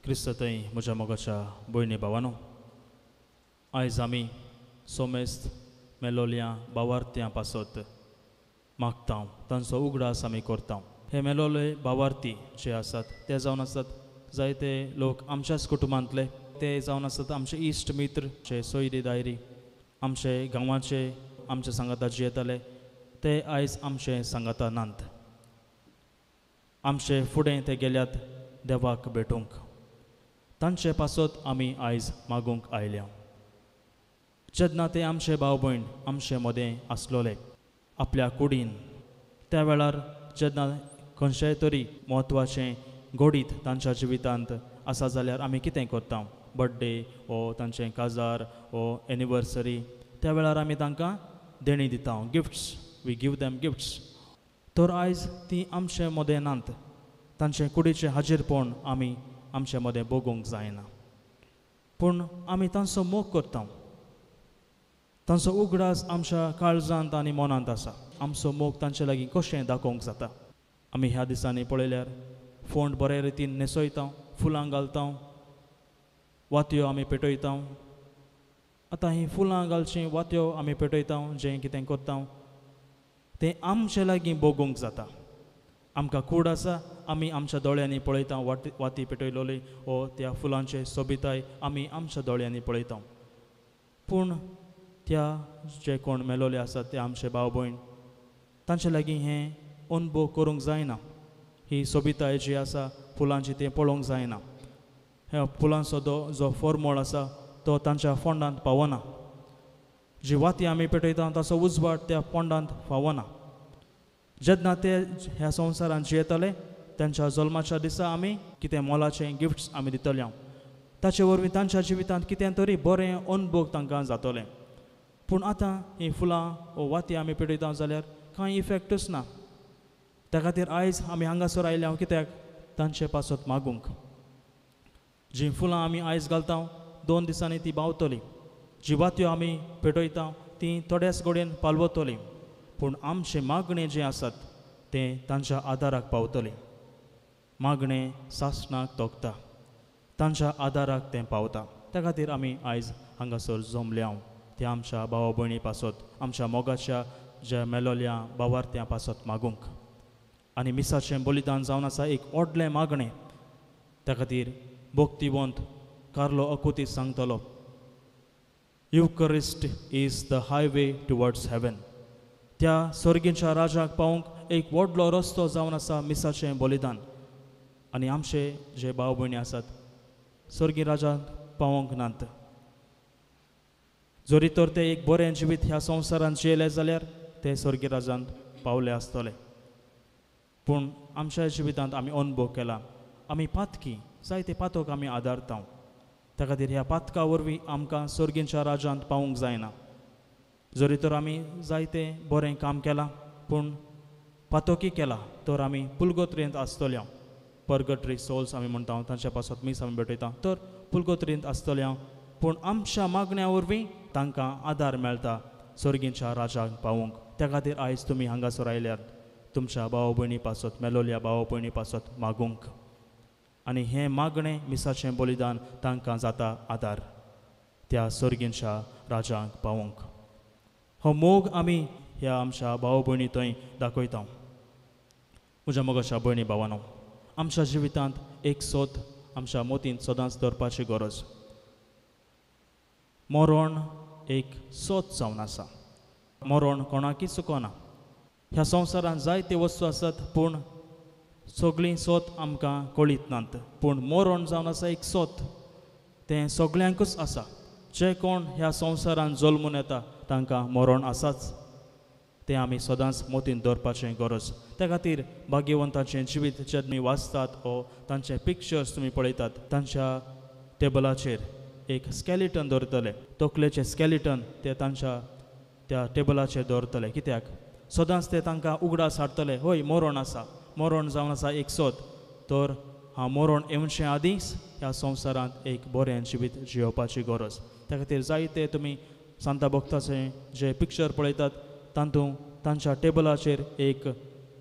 क्रिस्तथंय म्हज्या मोगाच्या भयणी भावानो, आयज आमी सोमेस्त मेलोल्या भावार्थ्यां पासत मागता, तांचो उगडास आमी करता. हे मेलोले भावार्थी जे आसात ते जावन आसात जायते लोक आमच्याच कुटुंबांतले, ते जावन आसात आमचे इश्ट मित्र, जे सोयरी दायरी, आमचे गांवाचे आमचे सांगाता जियेताले, ते आयज आमचे सांगाता नात. आमचे फुडें ते गेल्यात देवाक भेटूंक. तांचे पासत आमी आयज मागूंक आयल्या. जेन्ना ते आमचे भाव भयण आमचे मदें आसलोले आपल्या कुडीन, त्या वेळार जेन्ना खंयचेय तरी म्हत्वाचें घडीत तांच्या जिवितांत आसा जाल्यार आमी कितें करता, बड्डे ओ तांचें काजार ओ एनिवर्सरी, त्या वेळार आमी तांकां देणी दिता, gifts, we give them gifts. तर आयज ती आमचे मदें नात, तांचें कुडीचें हाजीरपण आमी आमचे मदें भोगूंक जायना, पूण आमी तांचो मोग करता, तांचो उगडास आमच्या काळजांत आनी मनांत आसा. आमचो मोग तांचे लागीं कशें दाखोवंक जाता? आमी ह्या दिसांनी पळयल्यार फोंड बरे रितीन न्हेसयता, फुलां घालता, वातयो आमी पेटयता. आतां हीं फुलां घालचीं, वातयो आमी पेटयता, जें कितें करता तें आमचे लागीं भोगूंक जाता. आमकां कूड आसा, आमी आमच्या दोळ्यांनी पळयता, वाती पेटयलोली ओ त्या फुलांचे सोबिताय आमी आमच्या दोळ्यांनी पळयता. पूण त्या जे कोण मेलोले आसात ते आमचे भाव भयण, तांचे लागीं हें अनुभव करूंक जायना. ही सोबिताय जी आसा फुलांची तें पळोवंक जायना. ह्या फुलांचो जो फॉर्मोळ आसा तो तांच्या फोंडांत पावना. जी वाती आमी पेटयता ताचो उजवाड त्या फोंडांत पावना. जेन्ना ते ह्या संवसारांत जियेताले तांच्या जल्माच्या दिसा आमी कितें मोलाचें गिफ्ट्स आमी दितले, ताचे वरवीं तांच्या जिवितांत कितें तरी बरें अनुभव तांकां जातलें. पूण आतां हीं फुलां वो वाती आमी पेटयता जाल्यार कांय इफेक्टूच ना. त्या खातीर आयज आमी हांगासर आयल्या कित्याक? तांचे पासत मागूंक. जीं फुलां आमी आयज घालता 2 दिसांनी ती बावतली, जी वात्यो आमी पेटयता ती थोड्याच घडयेन पालवतली, पूण आमचें मागणें जें आसात तें तांच्या आदाराक पावतलें. मागणें सासणाक तोखता, तांच्या आदाराक तें पावता. त्या खातीर आमी आयज हांगासर जमल्या ते आमच्या भावा भयणी पासत, आमच्या मोगाच्या ज्या मेलोल्या भावार्थ्यां पासत मागूंक. आनी मिसाचें बलिदान जावन आसा एक व्हडलें मागणें. त्या खातीर भक्तिवंत कार्लो अकुतीस सांगतलो, Eucharist is the highway towards heaven. त्या सर्गीच्या राजाक पावूंक एक व्हडलो रस्तो जावन आसा मिसाचें बलिदान. आनी आमचे जे भाव भयणी आसात सर्गी राजाक पावोंक नात, जरी तर ते एक बरें जिवीत ह्या संवसारांत जियेले जाल्यार ते सर्गी राजांत पावले आसतले. पूण आमच्या जिवितांत आमी अनुभव केला, आमी पातकी, जायते पातक आमी आदारता. त्या खातीर ह्या पातका वरवीं आमकां सर्गीच्या राजांत पावूंक जायना. जरी तर आमी जायते बरें काम केलां पूण पातोकी केला तर आमी पुलगोत्रेंत आसतल्या, पर्गटरी सोल्स आमी म्हणटा, तांच्या पासत मीस आमी भेटयता, तर पुलगोत्रेंत आसतल्या, पूण आमच्या मागण्या वरवीं तांकां आदार मेळटा सर्गीच्या राजाक पावूंक. त्या खातीर आयज तुमी हांगासर आयल्यात तुमच्या भाव भयणी पासत, मेलोल्या भाव भयणी पासत मागूंक. आनी हें मागणें मिसाचें बलिदान तांकां जाता आदार त्या सर्गीच्या राजाक पावूंक. हो मोग आमी ह्या आमच्या भाव भयणी थंय दाखयता. म्हज्या मोगाच्या भयणी भावानो, आमच्या जिवितांत एक सोत आमच्या मोतींत सदांच दवरपाची गरज. मरण एक सोत जावन आसा. मरण कोणाकूय चुकना. ह्या संवसारांत जायते वस्तू आसात पूण सगळीं सोत आमकां कळीत नात, पूण मरण जावन आसा एक सोत, तें सगळ्यांकूच आसा. जे कोण ह्या संवसारांत जल्मून येता तांकां मरण आसाच, तें आमी सदांच मोतीन दवरपाचें गरज. त्या खातीर भाग्यवंताचें जिवीत जेन्ना तुमी वाचतात ओ तांचे पिक्चर्स तुमी पळयतात, तांच्या टेबलाचेर एक स्केलिटन दवरतले, तकलेचें स्केलिटन ते तांच्या त्या टेबलाचेर दवरतले. कित्याक? सदांच ते तांकां उगडास हाडटले, हय मरण आसा, मरण जावन आसा एक सोत, तर हांव मरण येवचे आदींच ह्या संवसारांत एक बरें जिवीत जियोवपाची गरज. त्या खातीर जायते तुमी सांता भक्ताचें जे पिक्चर पळयतात तातूंत तांच्या टेबलाचेर एक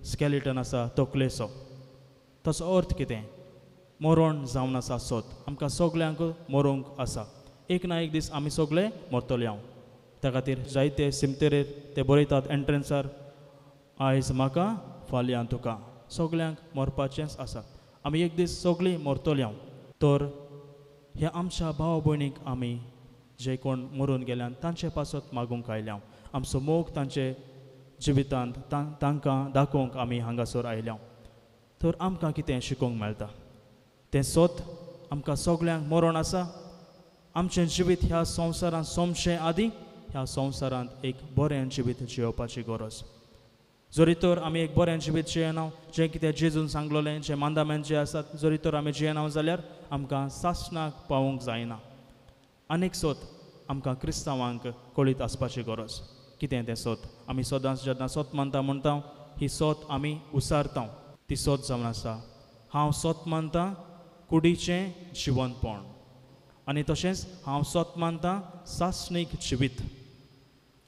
स्केलिटन आसा तकलेचो. ताचो अर्थ कितें? मरण जावन आसा सोत. आमकां सगल्यांक मरूंक आसा. एक ना एक दीस आमी सगळे मरतले हांव. त्या खातीर जायते सिमतेरेर ते बरयतात एंट्रन्सार, आयज म्हाका फाल्यां तुका. सगल्यांक मरपाचेंच आसा. आमी एक दीस सगळीं मरतले हांव. तर ह्या आमच्या भाव भयणीक आमी जे कोण मरून गेल्यान तांचे पासत मागूंक आयल्या. आमचो मोग तांचे जिवितांत तांकां दाखोवंक आमी हांगासर आयल्या. तर आमकां कितें शिकोवंक मेळटा तें सोत आमकां सगल्यांक मरण आसा. आमचें जिवीत ह्या संवसारांत सोंपचें आदीं ह्या संवसारांत एक बरें जिवीत जियोवपाची गरज. जरी तर आमी एक बरें जिवीत जियेना, जें कितें जेजून सांगलोलें, जे मांदामेंत जे आसात, जरी तर आमी जियेना जाल्यार आमकां सासणाक पावूंक जायना. आनीक सोत आमकां क्रिस्तांवांक कळीत आसपाची गरज. कितें तें सोत? आमी सदांच जेन्ना सोत मानता म्हणटा, ही सोत आमी उसारता. ती सोत जावन आसा हांव सोत मानता कुडीचें जिवनपण, आनी तशेंच हांव सोत मानता सासणीक जिवीत.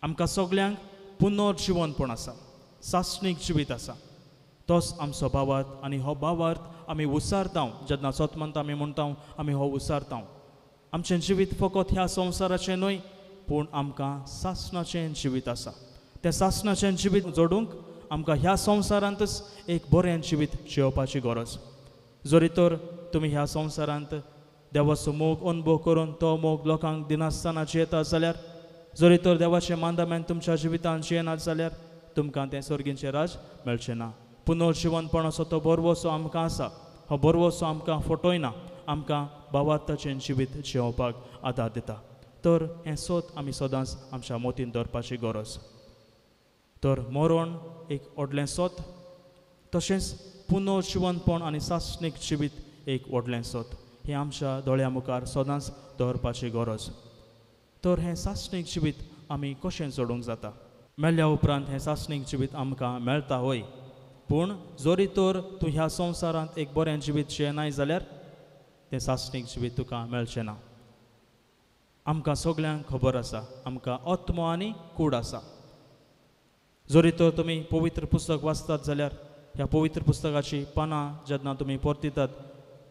आमकां सगल्यांक पुनर्जिवनपण आसा, सासणीक जिवीत आसा. तोच आमचो भावार्थ आनी हो भावार्थ आमी उसारता. जेन्ना सोत मानता आमी म्हणटा आमी हो उसारता. आमचें जिवीत फकत ह्या संवसाराचें न्हय, पूण आमकां सासणाचें जिवीत आसा. तें सासणाचें जिवीत जोडूंक आमकां ह्या संवसारांतच एक बरें जिवीत जियोवपाची गरज. जरी तर तुमी ह्या संवसारांत देवाचो मोग अनुभव करून तो मोग लोकांक दिनासतना जियेता जाल्यार, जरी तर देवाचें मांदामेन तुमच्या जिवितांत जियेनात जाल्यार तुमकां तें सर्गीचें राज मेळचें ना. पुनर्जिवनपण असो तो बरवसो आमकां आसा. हो बरवसो आमकां फटयना, आमकां भावार्थाचें जिवीत जियोवपाक आदार दिता. तर हें सोत आमी सदांच आमच्या मोतीन दवरपाची गरज. तर मरण एक व्हडलें सोत, तशेंच पुनर्जिवनपण आनी सासणीक जिवीत एक व्हडलें सोत. हें आमच्या दोळ्या मुखार सदांच दवरपाची गरज. तर हें सासणीक जिवीत आमी कशें जोडूंक जाता? मेल्ल्या उपरांत हें सासणीक जिवीत आमकां मेळटा हय, पूण जरी तर तूं ह्या संवसारांत एक बरें जिवीत जियेनाय जाल्यार तें सासणीक जिवीत तुका मेळचें ना. आमकां सगल्यांक खबर आसा आमकां आत्मो आनी कूड आसा. जरी तर तुमी पवित्र पुस्तक वाचतात जाल्यार ह्या पवित्र पुस्तकाची पानां जेन्ना तुमी परतितात,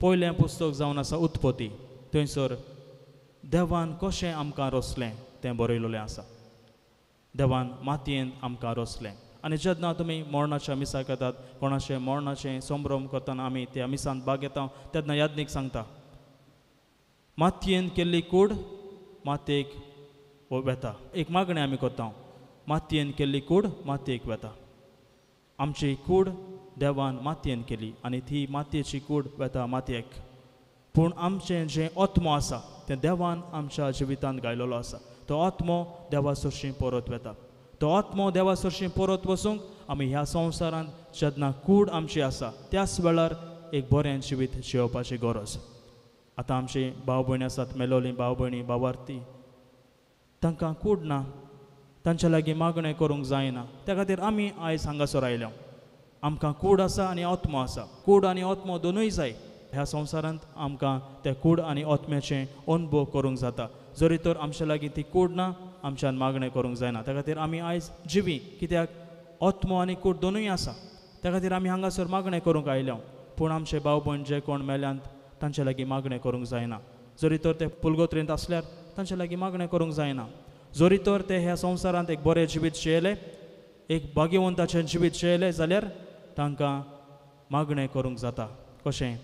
पयलें पुस्तक जावन आसा उत्पत्ती. थंयसर देवान कशें आमकां रचलें तें बरयलेलें आसा. देवान मातयेंत आमकां रचलें. आनी जेन्ना तुमी मरणाच्या मिसाक येतात, कोणाचें मरणाचें संभ्रम करतना आमी त्या मिसांत भाग घेता, तेन्ना यादनीक सांगता मातयेन केल्ली कूड मातयेक वेता. एक मागणें आमी करता, मातयेन केल्ली कूड मातयेक वेता. आमची कूड देवान मातयेन केली आनी ती मातयेची कूड वेता मातयेक. पूण आमचें जें आत्मो आसा तें देवान आमच्या जिवितांत गायलेलो आसा. तो आत्मो देवा सरशीं परत वेता. तो आत्मो देवा सरशीं परत वचूंक आमी ह्या संवसारांत जेन्ना कूड आमची आसा त्याच वेळार एक बरें जिवीत जियोवपाची गरज. आतां आमची भाव भयणी आसात, मेलोली भाव भयणी भावार्थी, तांकां कूड ना, तांच्या लागीं मागणें करूंक जायना. त्या खातीर आमी आयज हांगासर आयल्या. आमकां कूड आसा आनी आत्मो आसा. कूड आनी आत्मो दोनूय जाय. ह्या संवसारांत आमकां त्या कूड आनी आत्म्याचें अनुभव करूंक जाता. जरी तर आमच्या लागीं ती कूड ना, आमच्यान मागणें करूंक जायना. त्या खातीर आमी आयज जिवी, कित्याक आत्मो आनी कूड दोनूय आसा. त्या खातीर आमी हांगासर मागणें करूंक आयल्या. पूण आमचे भाव भयण जे कोण मेल्यांत तांच्या लागीं मागणें करूंक जायना. जरी तर ते पुलगोत्रेंत आसल्यार तांच्या लागीं मागणें करूंक जायना. जरी तर ते ह्या संवसारांत एक बरें जिवीत जियेले, एक भाग्यवंताचें जिवीत जियेले जाल्यार तांकां मागणें करूंक जाता. कशें?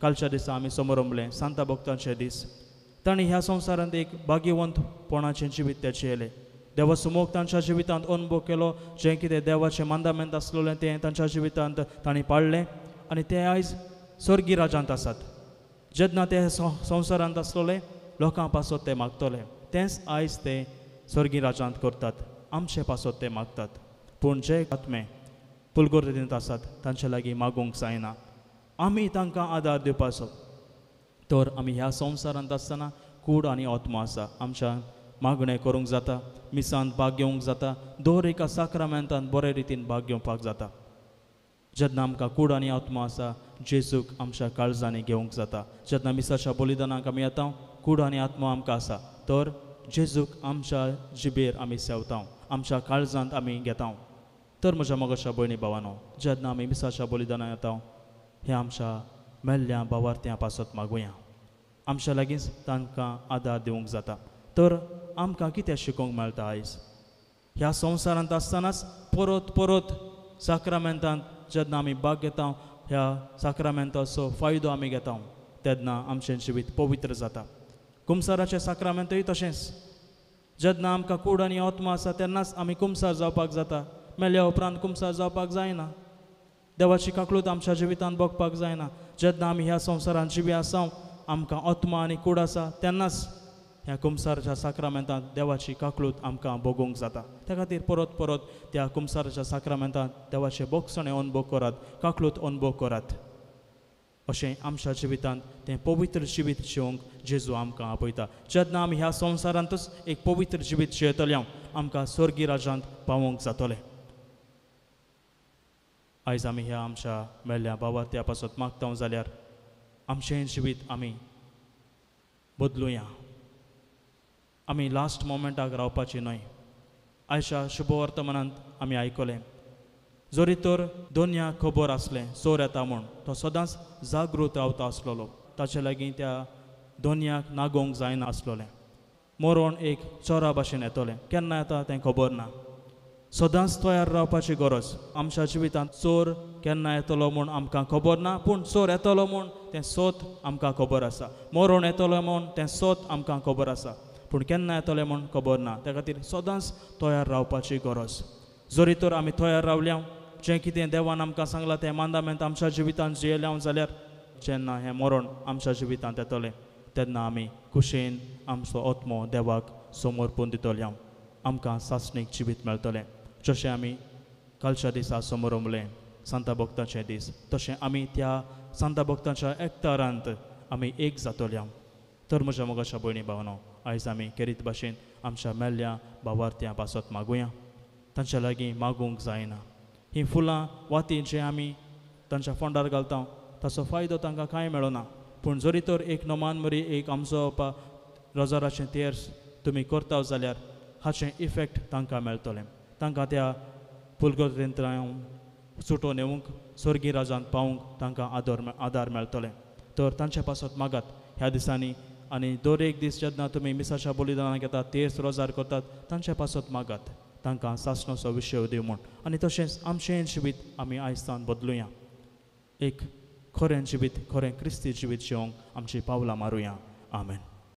कालच्या दिसा आमी समरंभलें सांता भक्तांचे दीस. तांणी ह्या संवसारांत एक भाग्यवंतपणाचें जिवीत ते जियेले. देवाचो मोग तांच्या जिवितांत अनुभव केलो. जें कितें देवाचें मांदामेंत आसलेलें तें तांच्या जिवितांत तांणी पाळ्ळें आनी ते आयज स्वर्गी राजांत आसात. जेन्ना ते संवसारांत आसलेले लोकां पासत ते मागतले, तेंच आयज ते स्वर्गी राजांत करतात, आमचे पासत ते मागतात. पूण जे आत्मे पुलगोर्दींत आसात तांचे लागीं मागूंक जायना. आमी तांकां आदार दिवपाचो. तर आमी ह्या संवसारांत आसतना कूड आनी आत्मो आसा, आमच्या मागणें करूंक जाता, मिसांत भाग घेवंक जाता, दर एका साक्रामेंतांत बरे रितीन भाग घेवपाक जाता. जेन्ना आमकां कूड आनी आत्मो आसा, जेजूक आमच्या काळजांनी घेवंक जाता. जेन्ना मिसाच्या बलिदानाक आमी येता, कूड आनी आत्मो आमकां आसा, तर जेजूक आमच्या जिबेर आमी सेवता, आमच्या काळजांत आमी घेता. तर म्हज्या मोगाच्या भयणी भावानो, जेन्ना आमी मिसाच्या बलिदानाक येता, हें आमच्या मेल्ल्या भावार्थ्यां पासत मागुया. आमच्या लागींच तांकां आदार दिवंक जाता. तर आमकां कितें शिकोवंक मेळटा आयज? ह्या संवसारांत आसतनाच परत परत साक्रामेंतांत जेन्ना आमी भाग घेता, ह्या साक्रामेंताचो फायदो आमी घेता, तेन्ना आमचें जिवीत पवित्र जाता. कुमसाराचें साक्रामेंतूय तशेंच, जेन्ना आमकां कूड आनी आत्मा आसा तेन्नाच आमी कुमसार जावपाक जाता. मेल्या उपरांत कुमसार जावपाक जायना. देवाची काकळूत आमच्या जिवितांत भोगपाक जायना. जेन्ना आमी ह्या संवसारांत जिवी आसा, आमकां आत्मा आनी कूड आसा, तेन्नाच ह्या कुमसाराच्या साक्रामेंतांत देवाची काकळूत आमकां भोगूंक जाता. त्या खातीर परत परत त्या कुमसाराच्या साक्रामेंतांत देवाचे भोगसणे अनुभव करात, काकळूत अनुभव करात. अशें आमच्या जिवितांत तें पवित्र जिवीत जिवंक जेजू आमकां आपयता. जेन्ना आमी ह्या संवसारांतूच एक पवित्र जिवीत जियेतले, आमकां स्वर्गीय राजांत पावोवंक जातलें. आयज आमी ह्या आमच्या मेल्ल्या भावार्थ्या पासत मागता जाल्यार आमचें जिवीत आमी बदलुया. आमी लास्ट मोमेंटाक रावपाची न्हय. आयच्या शुभवर्तमानांत आमी आयकलें, जरी तर दोनया खबर आसलें चोर येता म्हूण, तो सदांच जागृत रावता आसलेलो. ताचे लागीं त्या दोनयाक नागोवंक जायना आसलोलें. मरण एक चोरा भाशेन येतलें, केन्ना येता तें खबर ना. सदांच तयार रावपाची गरज. आमच्या जिवितांत चोर केन्ना येतलो म्हूण आमकां खबर ना, पूण चोर येतलो म्हूण तें सोत आमकां खबर आसा. मरण येतलो म्हूण तें सोत आमकां खबर आसा, पूण केन्ना येतलें म्हूण खबर ना. त्या खातीर सदांच तयार रावपाची गरज. जरी तर आमी तयार रावल्या, जें कितें देवान आमकां सांगलां तें मांदामेंत आमच्या जिवितांत जियेल्या जाल्यार जेन्ना हें मरण आमच्या जिवितांत येतलें तेन्ना आमी खुशयेन आमचो आत्मो देवाक समर्पून दितले. आमकां सासणीक जिवीत मेळटलें. जशें आमी कालच्या दिसा समरंबलें सांता भक्ताचे दीस, तशें आमी त्या सांता भक्ताच्या एकतारांत आमी एक जातले. तर म्हज्या मोगाच्या भयणी भावनो, आयज आमी केरीत भाशेन आमच्या मेल्ल्या भावार्थ्यां पासत मागुया. तांच्या लागीं मागूंक जायना. हीं फुलां वाती जें आमी तांच्या फोंडार घालता ताचो फायदो तांकां कांय मेळना. पूण जरी तर एक नोमान मरी एक आमचो रोजाराचें तेर्स तुमी करता जाल्यार हाचें इफेक्ट तांकां मेळटलें. तांकां त्या पुलगोतेंतल्यान सुटोवन येवंक, स्वर्गीय राजांत पावूंक तांकां आदार मेळटलें. तर तांचे पासत मागात ह्या दिसांनी, आनी दर एक दीस जेन्ना तुमी मिसाच्या बलिदानाक येतात, तेर्स रोजार करतात, तांचे पासत मागात, तांकां सासणाचो विशय दिवं म्हूण. आनी तशेंच आमचें जिवीत आमी आयज बदलुया. एक खरें जिवीत, खरें क्रिस्ती जिवीत जिवंक आमची पावलां मारुया. आमेन.